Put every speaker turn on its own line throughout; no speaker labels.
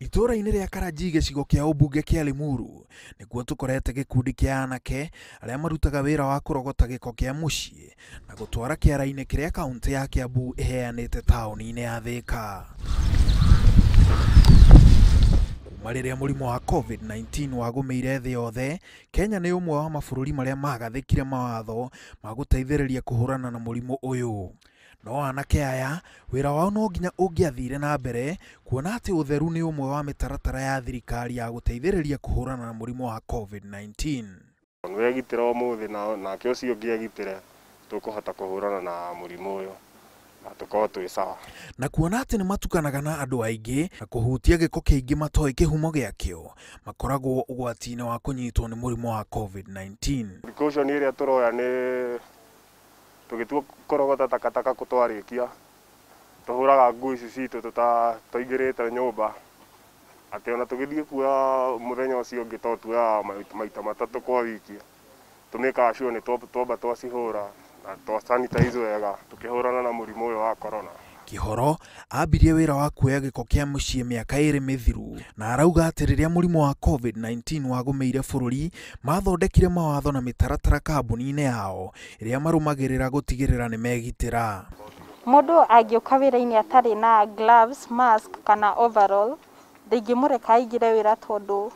Itũũra-inĩ rĩa Karanjii gĩcigo kĩa ũmbunge kĩa Limuru nĩkuo tũkorete gĩkundi kĩa anake arĩa marutaga wĩra wa kũrogota gĩko kĩa mũciĩ na gũtwara kĩara-inĩ kĩrĩa kaũntĩ ya Kiambu ĩheanĩte taũni-inĩ ya Thika. Kuma rĩrĩa mũrimũ wa COVID-19 wagũmĩire thĩ yothe, Kenya nĩ ũmwe wa mabũrũri marĩa magathĩkire mawatho ma gũteithĩrĩria kũhũrana na mũrimũ ũyũ. No anake aya wĩra wao no nginya ũngĩathire na mbere kuona atĩ ũtheru nĩ ũmwe wa mĩtaratara ya thirikari ya gũteithĩrĩria kũhũrana na mũrimũ wa COVID-19.
Wegitĩra ũmũthĩ nake ũcio ũngĩ egitĩre, tũkũhota kũhũrana na mũrimũ ũyũ na tũkorwo twĩ sawa.
Na kuona atĩ nĩ matukanaga na andũ aingĩ na kũhutia gĩko kĩingĩ matoĩ kĩhumo gĩakĩo, makoragwo ũgwati-inĩ wa kũnyitwo nĩ mũrimũ wa COVID-19.
Precaution ĩrĩa tũroya nĩ tũgĩtua kũrogota takataka twarĩkia, tũhũraga nguo ici citũ tũingĩrĩte nyũmba, atĩ ona tũgĩthiĩ kuoya mũthenya ũcio ũngĩ to tuoyaga maita matatũ kwa wiki, tũmĩkaga sure nĩ twamba twacihũra na twa sanitize wega tũkĩhũrana na mũrimũ ũyũ wa corona.
Kihoro ambirie wĩra wa kuoya gĩko kĩa mũciĩ mĩaka 2 mĩthiru na arauga atĩ rĩrĩa mũrimũ wa COVID-19 wagũmĩire bũrũri mathondekire mawatho na mĩtaratara kambuni-inĩ yao ĩrĩa marũmagĩrĩra gũtigĩrĩra nĩ megitĩra.
Mũndũ angĩũka wĩra-inĩ atarĩ na gloves, mask kana overall, ndingĩmũreka aingĩre wĩra tondũ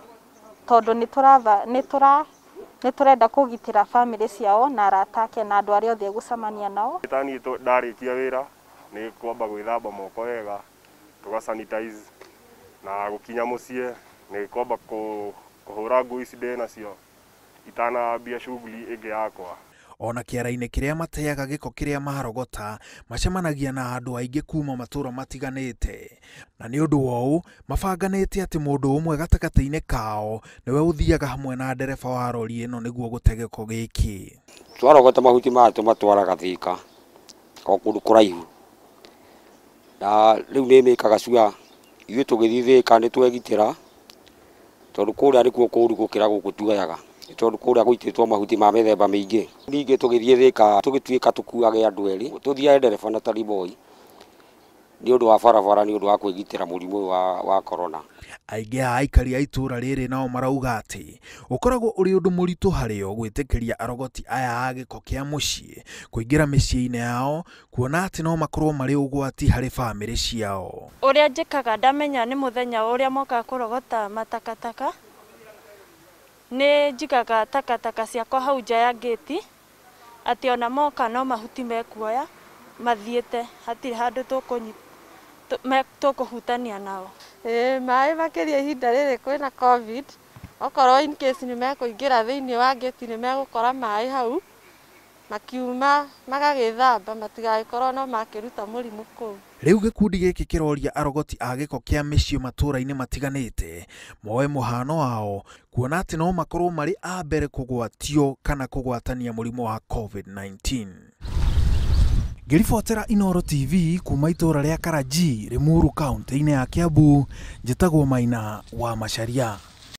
nĩ tũrenda kũgitĩra famĩlĩ ciao na arata ake na andũ arĩa othe egũcemania nao.
Tani ndarĩkia wĩra nĩ kwamba gwĩthamba moko wega, tũga sanitize, na gũkinya mũciĩ nĩ kwamba kũhũra nguo ici ndĩ nacio itanambia shughuli ĩngĩ yakwa.
Ona kĩara-inĩ kĩrĩa mateaga gĩko kĩrĩa marogota macemanagia na andũ aingĩ kuma matũũra matiganĩte, na nĩ ũndũ wa ũũ mabanganĩte atĩ mũndũ ũmwe gatagatĩ-inĩ kao nĩwe ũthiaga hamwe na ndereba wa rori ĩno nĩguo gũte gĩko gĩkĩ.
Twarogota mahuti maya tũmatwaraga Thika o kũndũ kũraihu, na rĩu nĩ mĩkaga sure ithuĩ tũgĩthiĩ Thika nĩ twegitĩra, tondũ kũrĩa nĩkuo kũũru gũkĩra gũkũ tuoyaga, tondũ kũrĩa gũitĩtwo mahuti ma mĩthemba mĩingĩ. Ningĩ tũgĩthiĩ Thika tũgĩtuĩka tũkuage andũ erĩ, tũthiage ndereba na tariboi nĩ ũndũ wa barabara, nĩ ũndũ wa kwĩgitĩra mũrimũ ũyũ wa corona.
Aingĩ a aikari a itũũra rĩrĩ nao marauga atĩ ũkoragwo ũrĩ ũndũ mũritũ harĩo gwĩtĩkĩria arogoti aya a gĩko kĩa mũciĩ kũingĩra mĩciĩ-inĩ yao, kuona atĩ no makorwo marĩ ũgwati harĩ bamĩrĩ ciao.
Ũrĩa njĩkaga ndamenya nĩ mũthenya ũrĩa mokaga kũrogota matakataka, nĩ njigaga takataka ciakwa hau nja ya ngĩti, atĩ ona moka no mahuti mekuoya mathiĩte, hatirĩ handũ tũkũhutania nao.
Maĩ makĩria ihinda rĩrĩ kwĩna COVID, okorwo in case nĩ mekũingĩra thĩinĩ wa ngĩti nĩ megũkora maĩ hau, makiuma magagĩthamba matigagĩkorwo no makĩruta mũrimũ kũu.
Rĩu gĩkundi gĩkĩ kĩroria arogoti a gĩko kĩa mĩciĩ matũũra-inĩ matiganĩte moe mũhano wao, kuona atĩ no makorwo marĩ a mbere kũgwatio kana kũgwatania mũrimũ wa COVID-19. Ngĩribotera Inooro TV kuma itũũra rĩa Karanjii, Limuru kaũntĩ-inĩ ya Kiambu, njĩtagwo Maina wa Macharia.